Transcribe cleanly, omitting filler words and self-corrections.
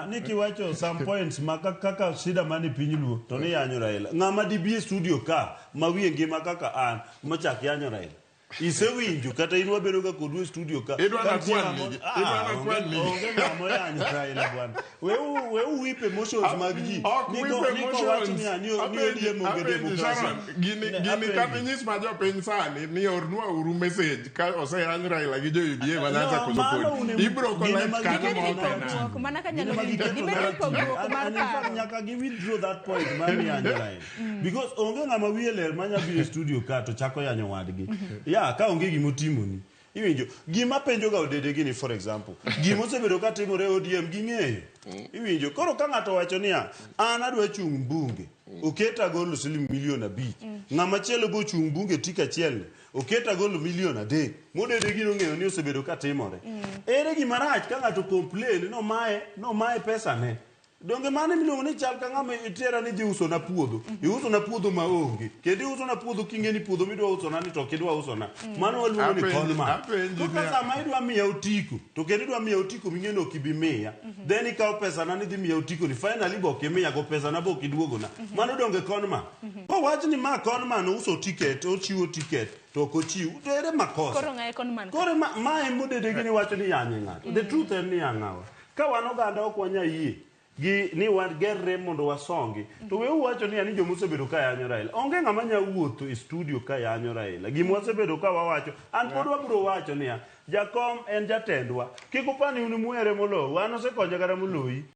Kona ni kiwacho some points ma kaka shida mani piny Luo to ni yanyo Raila. Ng'ama dibi e studio ka ma wiye ngima kaka an machak yanyo Raila. Isewinjo kata in wabedo ga kodu e studio ka. Idwa Ka na nitie kwan ng'ama- nigi. Ah, Idwa na onge- kwan nigi. Onge ng'ama oyanyo Raila bwana. Weu weu whip emotions mag ji. Ok Ni whip ko- ni kowach emotions. niya, ni ni Apenji- ODM onge apenji, demokrasia. Sharon, gini Ne, gini apenji. kata inyis ma jopiny sani ni ornwa uru message ka oseyany Raila gi jo UDA ma Nyanza No, koso mano podi. une- Ibro gine collect ma kanyo giketo ma ok en narrative. an. Mana ka Gine nyalo ma winjo. giketo Dibed ni narrative. pogruok And- mar and in fact, paro. nyaka gi withdraw that point mar ni yanyo Raila. Because onge ng'ama wiye ler manya biro e studio ka to chako yanyo wadgi. Ya, ka onge gima otimoni. Iwinjo, gima penjo ga odede gini for example, gima osebedo ka timore e ODM ging'eyo. Iwinjo, koro ka ng'ato owacho niya, an adwa chung' mbunge, oketa golo siling milion abich. Ng'ama chielo be ochung' bunge tik achiel ni, oketa golo milion adek. Modede gino ong'eyo ni osebedo ka timore. Ere gima rach ka ng'ato complain nomaye, nomaye pesa ne. Donge mano emiluongo ni chal ka ng'ama itera ni idhi usona puodho. Iusona puodho ma onge. Kendo iusona puodho king'e ni puodho midwa usona ni to ok idwa usona. Mano waluongo ni Apenji- con man. apenji Koro ka niya- sama idwa miya otiko, to kendo idwa miya otiko ming'e ni ok ibi miya. Then ikawo pesana ni idhi miya otiko ni finally be ok imiya go pesana be ok iduogona. Mano donge con man. Kowach ni ma con man ouso ticket, ochiwo ticket to ok ochiw, to ere makosa? Koro ng'aye con man. Koro ma, ma emodede gini wacho ni yanye ng'ato. The truth en ni yang'awa. Ka wan oganda ok wanya yie gi ni wagerre mondo wasongi to we uwacho niya ni joma osebedo ka yanyo Raila. Onge ng'ama nya wuotho e studio ka yanyo Raila. Gima wasebedo ka wawacho, an pod wabiro wacho niya, jakom en jatendwa. Kik upar ni un muhere moloyo, wan osekonyo kata moloyi.